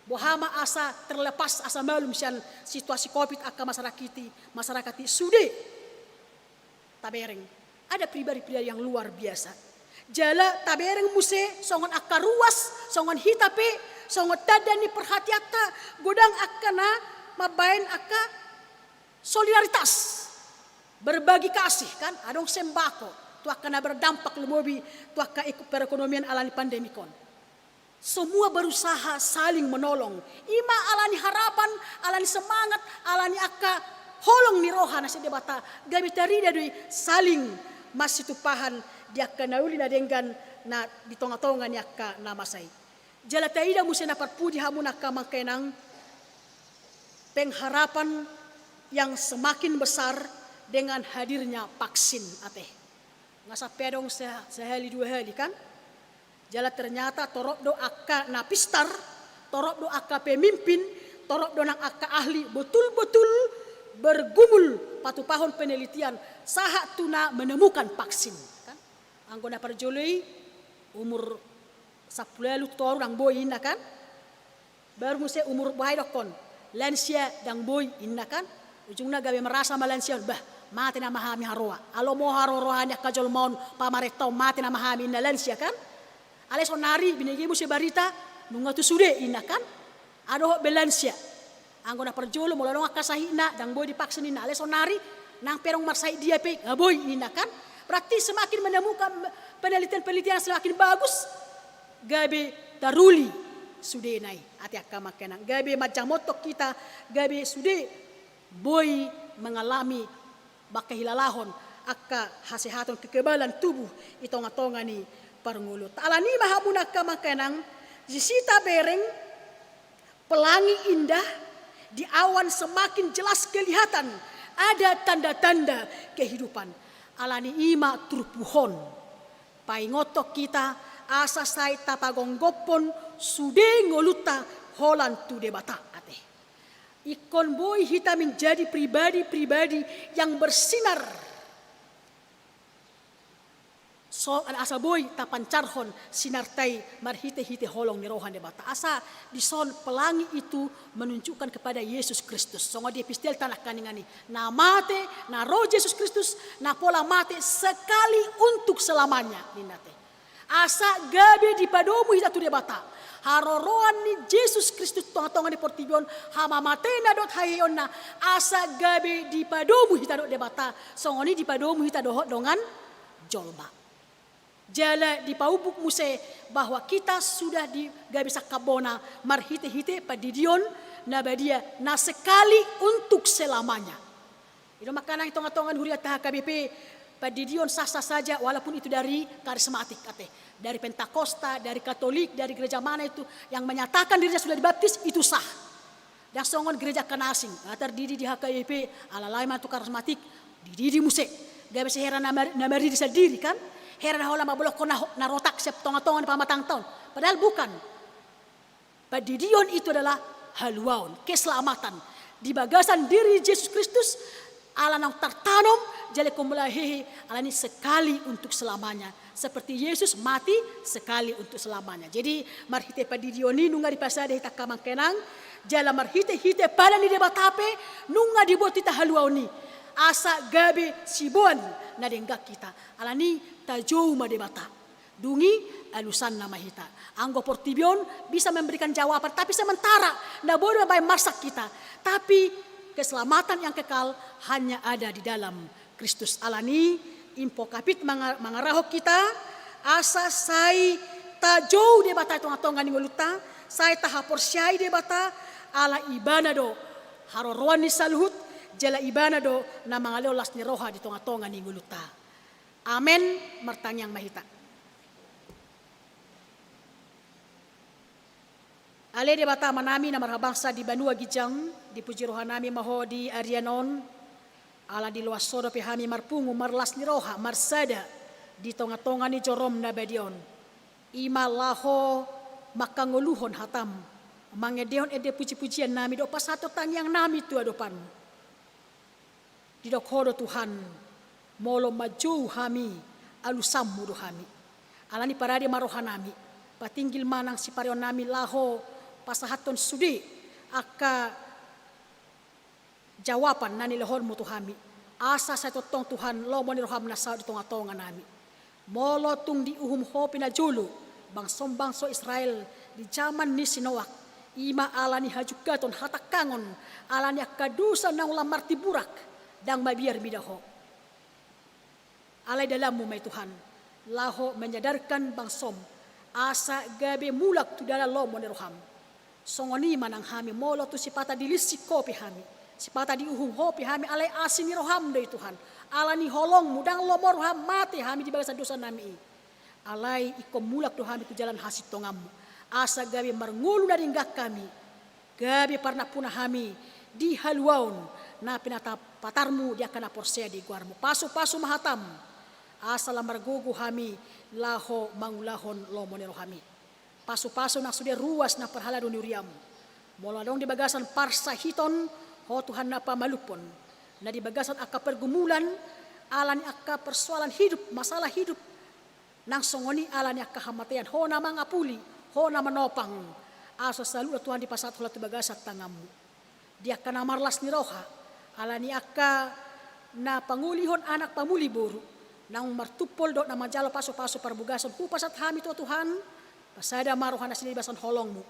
boha ma asa terlepas, asa malum sian situasi covid angka masyarakat i, masyarakat i sude. Tabereng, ada pribadi-pribadi yang luar biasa. Jala tabereng muse songon angka ruas, songon hita pe, songon tanda ni perhatianta, godang angka na mambaen angka solidaritas, berbagi kasih, kan? Adong sembako tu angka na berdampak lumobi tu angka ek-, perekonomian alani pandemik on. Semua berusaha saling menolong. Ima alani harapan, alani semangat, alani angka holong ni roha na sian Debata, gabe tarida do i saling masitumpahan di angka na uli na denggan na di tongatonga ni angka na masa i. Jala taida muse na parpudi hamu angka amang inang, pengharapan yang semakin besar dengan hadirnya vaksin ate. Nga sampe adong se-, sehali dua hali, kan? Jala ternyata torop do angka na pistar, torop do angka pemimpin, torop do nang angka ahli betul-betul bergumul patupahon penelitian sahat tu na menemukan vaksin, kan? Anggo na parjolo i umur sampulu ualu toru ndang boi inna, kan? Baru muse umur, boha i dokkon, lansia ndang boi inna, kan? Ujungna gabe merasa ma lansia on, bah, mate nama hami haroa. Alo moha roha ni angka jolma on, pamarenta on, mate nama hami inna lansia, kan? Alai saonari binege muse barita, nunga tu sude inna, kan? Dohot be lansia. Anggo na parjolo molo adong angka sahitna ndang boi divaksin inna, alai saonari nang pe adong marsahit dia pe nga boi inna, kan? Berarti semakin menemukan penelitian-penelitian semakin bagus, gabe taruli sudena i ate angka amang inang, gabe manjamothon hita, gabe sude boi mengalami, bangke hilalahon angka hasehaton, kekebalan tubuh i tongatonga ni parngoluonta. Alani i ma hamu angka amang inang, disi tabereng pelangi indah, di awan semakin jelas kelihatan ada tanda-tanda kehidupan. Alani i ma turpuk on paingothon hita asa sai tapagomgophon sude ngolunta holan tu Debata ate. Ingkon boi hita menjadi pribadi-pribadi yang bersinar. So, asa boi tapancarhon sinarta i marhite-hite holong ni roha ni Debata. Asa dison pelangi itu menunjukkan kepada Yesus Kristus. Songon di epistelta nangkaningan i. Na mate, na ro Jesus Kristus, na pola mate sekali untuk selamanya, ninna ate. Asa gabe dipadomu hita tu Debata. Haroroan ni Jesus Kristus tongatonga ni portibi on, hamamatena dohot haheheonna, asa gabe dipadomu hita dohot Debata, songon i dipadomu hita dohot dongan jolma. Jala dipaumbuk muse bahwa kita sudah di gabe sangkap bona marhitehite pandidion na badia na sekali untuk selamanya. I do mangkatai tongatonga ni hurianta H K B P, pandidion sah-sah saja walaupun itu dari karismatik, ate, dari Pentakosta, dari Katolik, dari gereja mana itu yang menyatakan dirinya sudah dibaptis, itu sah. Ndang songon gereja angka na asing, ah, tardidi di H K B P, alai ma tu karismatik, dididi muse. Gabe sai hera na mar-, na maridi sandiri kan? Hera na holan mambolongkon na ho-, na rotak sian tongatonga ni pamatangta on. Padahal bukan. Pandidion itu adalah haluaon, keselamatan di bagasan diri Jesus Kristus, ala naung tartanom, jala ingkon mula hehe, alani sekali untuk selamanya. Seperti Yesus mati sekali untuk selamanya. Jadi, marhite pandidion i nunga dipasada hita angka amang inang, jala marhitehite padan ni Debata pe nunga dibuat hita haluaon i. Asa gabe siboan na denggan hita. Alani tajou ma Debata. Dung i alusanna ma hita. Anggo portibi on bisa memberikan jawaban, tapi sementara, na boi do mambahen marsak hita. Tapi keselamatan yang kekal hanya ada di dalam Kristus. Alani i, impo kapit manga-, mangarahon hita, asa sai tajou Debata di tongatonga ni ngolunta, sai tahaporseai Debata, ala Ibana do haroroan ni saluhut, jala Ibana do na mangalehon las ni roha di tongatonga ni ngolunta. Amen. Martangiang ma hita. Ale Debata Amanami na marhabangsa di banua ginjang, dipuji rohanami ma Ho di arian on, ala diloas Ho dope hami marpungu, marlas ni roha, marsada di tongatonga ni jorom na badia on. I ma laho mangkangoluhon hatam, mangendehon ende pujipujiannami dohot pasahathon tangiangnami tu adopanmu. Didok Ho do Tuhan, molo manjou hami, alusanmu do hami. Alani parade ma rohanami, patinggil ma nang sipareonnami laho pasahathon sude angka jawaban na nilehonmu tu hami. Asa sai tongtong Tuhan lomo ni roham na saut di tongatonganami. Molo tung diuhum Ho pe najolo bangsom bangso Israel di jaman ni si Noak, i ma ala ni hajungkaton, hatangkangon, ala ni angka dosa naung lam martimburak, ndang mabiar mida Ho. Alai dalanmu ma i Tuhan, laho menyadarkan bangsom, asa gabe mulak tu dalan lomo ni roham. Songon i ma nang hami, molo tung sipata dilinsik Ho pe hami, sipata diuhum Ho pe hami, alai asi ni roham do i Tuhan. Ala ni holongmu, ndang lomo roham mate hami di bagasan dosanami i. Alai ingkon mulak do hami tu jalan hasintonganmu. Asa gabe marngolu na denggan hami, gabe parnampuna hami di haluaon na pinatap-, patarmu di angka na porsea di goarmu. Pasupasu ma hatam, asa lam margogo hami laho mangulahon lomo ni roham i. Pasupasu nang sude ruas na parhalado ni huriam. Molo adong di bagasan parsahiton, Ho Tuhan na pamalumhon. Na di bagasan angka pergumulan, ala ni angka persoalan hidup, masalah hidup. Nang songon i ala ni angka hamatean, Ho na mangapuli, Ho na manopang. Asa saluhutna Tuhan dipasahat Ho tu bagasan tanganmu. Di angka na marlas ni roha, ala ni angka na pangolihon anak, pamuli boru, naung martumpol dohot na manjalo pasupasu parbugason, hupasahat hami tu Ho Tuhan, pasada ma roha nasida di bagasan holongmu.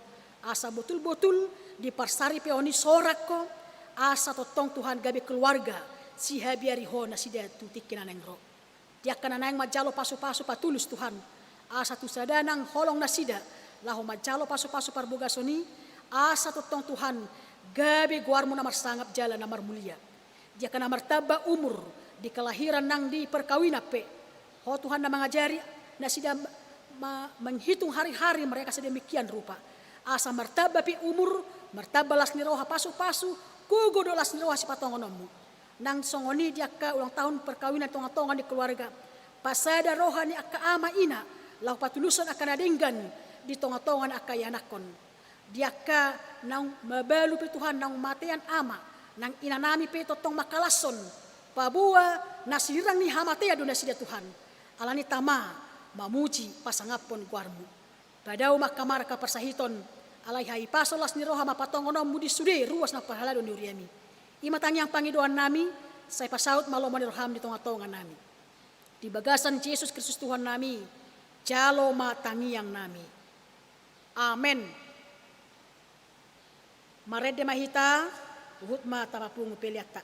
Asa botulbotul diparsaripeon i sorak Ho, asa tongtong Tuhan gabe keluarga sihabiari Ho nasida tu tingki na naeng ro. Di angka na naeng manjalo pasupasu patulus Tuhan, asa tu sada nang holong nasida, laho manjalo pasupasu parbugason i, asa tongtong Tuhan, gabe goarmu na marsangap jala na marmulia. Di angka na martamba umur, di kelahiran nang di perkawinan pe, Ho Tuhan na mangajari nasida ma-, menghitung hari-hari mereka sedemikian rupa. Asa martamba pe umur, martamba las ni roha pasupasu, gogo dohot las ni roha sipatongononmu. Nang songon i di angka ulang tahun perkawinan tongatonga ni keluarga. Pasada roha ni angka ama ina, laho patulushon angka na denggan di tongatonga ni angka ianakhon. Di angka naung mabalu pe Tuhan, naung matean ama, nang inanami pe tongtong mangkalashon, paboa na sinirang ni hamatean do nasida Tuhan. Alani tama mamuji pasangaphon goarmu. Padao ma angka marga parsahiton, alai hahipason las ni roha ma patongononmu di sude ruas na parhalado ni huriami. I ma tangiang pangidoannami, sai pasaut ma lomo ni roham di tongatonganami. Di bagasan Jesus Kristus Tuhannami, Jalo ma tangiang nami. Amen. Marende ma hita, huhut ma tapapungu peleanta.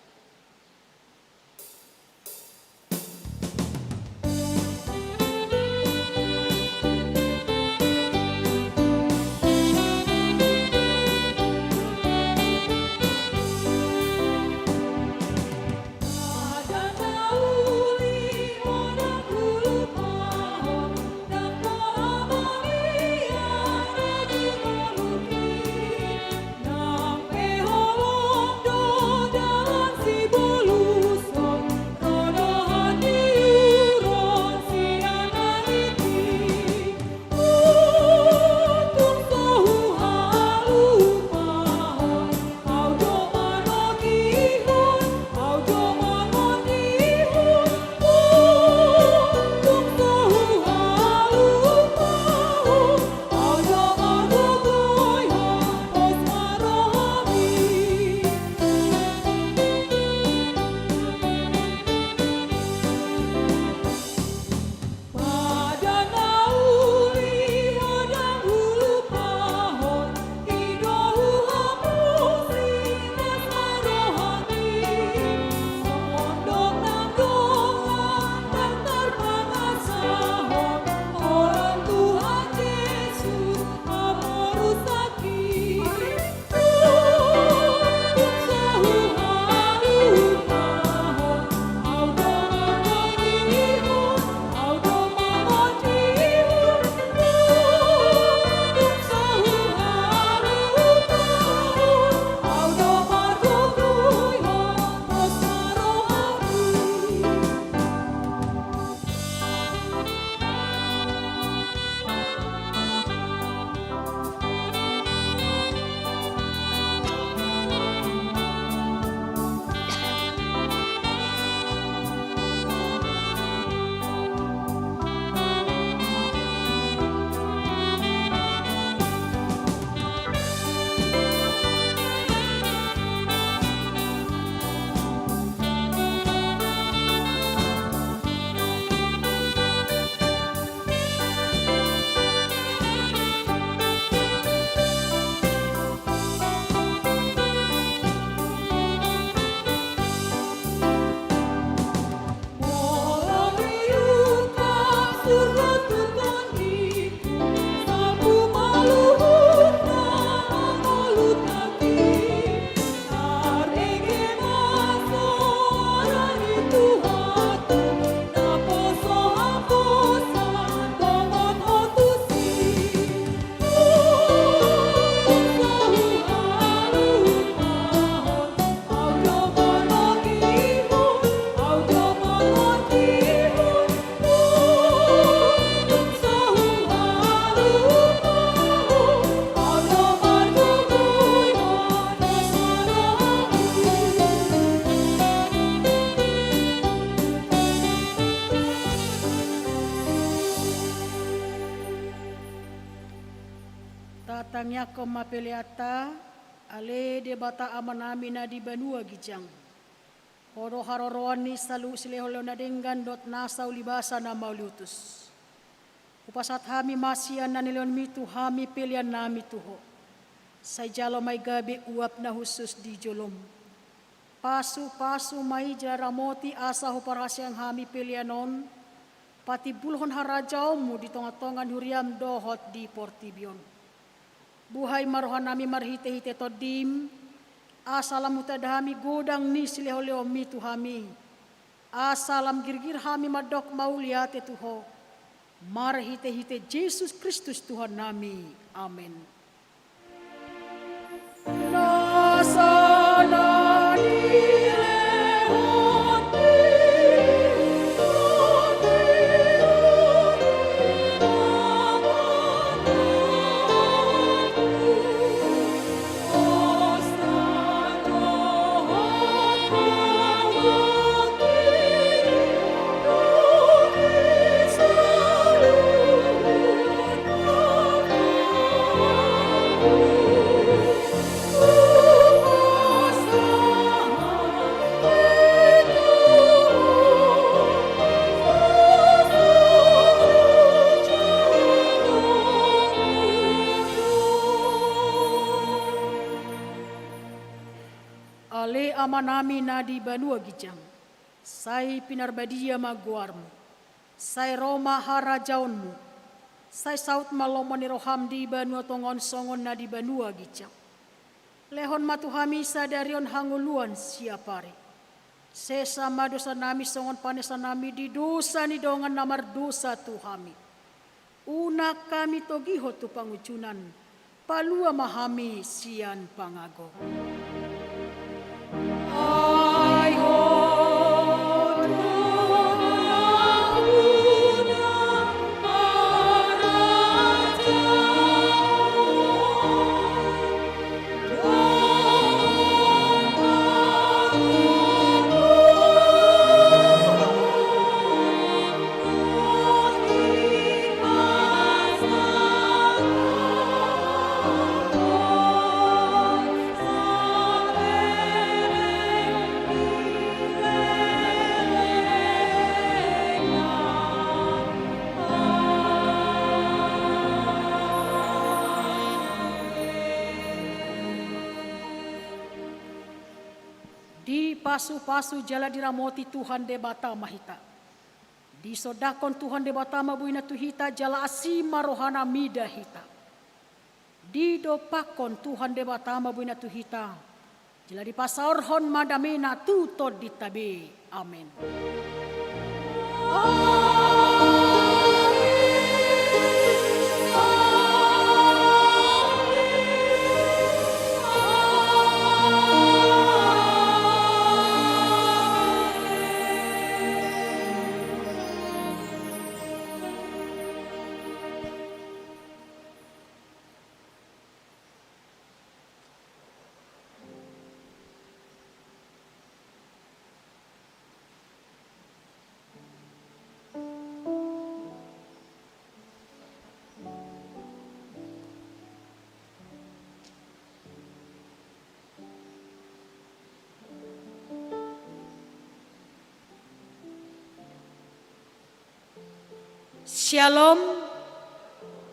Tatangiangkon ma peleanta. Ale Debata Amanami na di banua ginjang, Ho do haroroan ni saluhut silehonlehon na denggan dohot nasa ulibasa na mauliutus. Hupasahat hami ma sian na nilehonmi tu hami peleannami tu Ho. Sai jalo ma i gabe uap na hushus di jolom. Pasupasu ma i jala ramoti asa huparhaseang hami pelean on patimbulhon harajaonmu di tongatonga ni huriam dohot di portibi on. Buhai ma rohanami marhitehite Tondim, asa lam hutanda hami godang ni silehonlehonmi tu hami, asa lam girgir hami mandok mauliate tu Ho, marhitehite Jesus Kristus Tuhannami. Amen. Ale Amanami na di banua ginjang, sai pinarbadia ma goarmu, sai ro ma harajaonmu, sai saut ma lomo ni roham di banua tonga on songon na di banua ginjang. Lehon ma tu hami sadari on hangoluan siapari. Sesa ma dosanami songon panesanami di dosa ni dongan na mardosa tu hami. Unang hami togihon tu pangunjunan, palua ma hami sian pangago. Dipasupasu jala diramoti Tuhan Debata ma hita. Disondangkon Tuhan Debata ma boina tu hita jala asi ma rohana mida hita. Didompakkon Tuhan Debata ma boina tu hita jala dipasaorhon ma damena tu tondinta be. Amen. Syalom.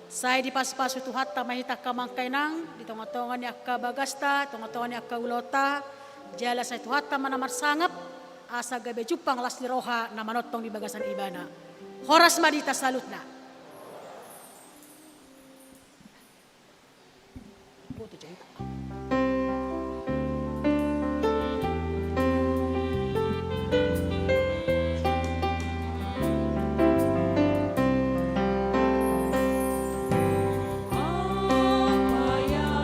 Sai dipasupasu Tuhanta ma hita angka amang inang, di tongatonga ni angka bagasta, tongatonga ni angka ulaonta, jala sai Tuhanta ma na marsangap, asa gabe jumpang las ni roha na manongtong di bagasan Ibana. Horas ma di hita saluhutna.